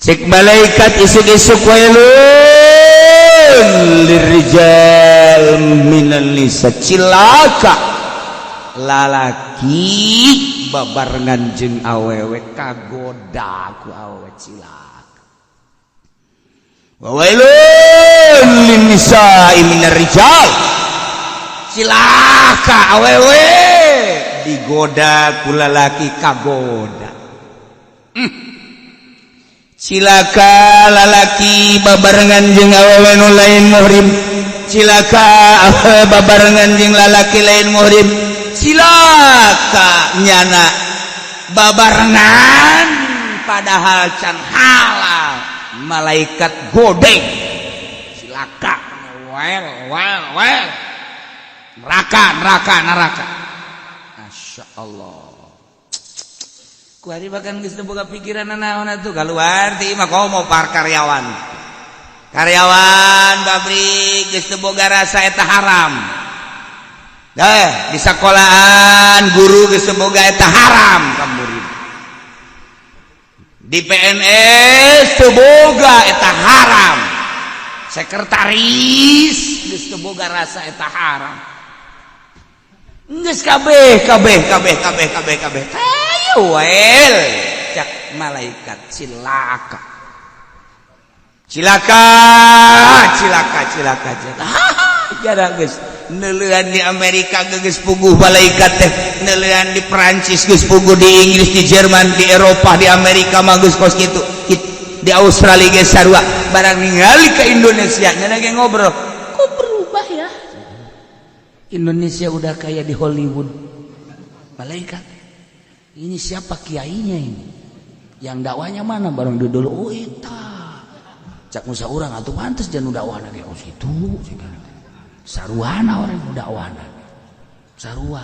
Cek malaikat isuk-isuk, wailun lirrijal minan nisa, cilaka lalaki babarengan jeung awewe kagoda ku awewe, cilaka. Wailun lin nisa'i minar rijal, cilaka awewe digoda ku lalaki, kagoda. Cilaka lalaki babarengan jeung awewe nu lain muhrim, cilaka awewe babarengan jeung lalaki lain muhrim, cilaka nyana babarengan padahal can halal, malaikat godeng, cilaka, well well well, neraka, neraka, neraka. Masya Allah. Kuari bahkan geus teu boga pikiran naon atuh keluar ti imah, komo par karyawan. Karyawan pabrik geus teu boga rasa eta haram. Eh, di sekolahan guru geus teu boga eta haram ka murid. Di PNS teu boga eta haram. Sekretaris geus teu boga rasa eta haram. Geus kabeh kabeh kabeh kabeh kabeh kabeh. Ayo wel, cak malaikat, cilaka, cilaka, cilaka, cilaka, cilaka. Jara geus neuleuan di Amerika geus puguh malaikat teh, neuleuan di Perancis geus puguh, di Inggris, di Jerman, di Eropa, di Amerika mah geus kos kitu, di Australia geus sarua. Barang ningali ke Indonesia, nya ge ngobrol, kok berubah ya Indonesia, udah kayak di Hollywood. Malaikat, ini siapa kiainya ini, yang dakwanya mana? Barang dulu, oh eta cak musa urang atuh, pantes jangan dakwahna ge, oh situ sarua, orang dakwahna sarua.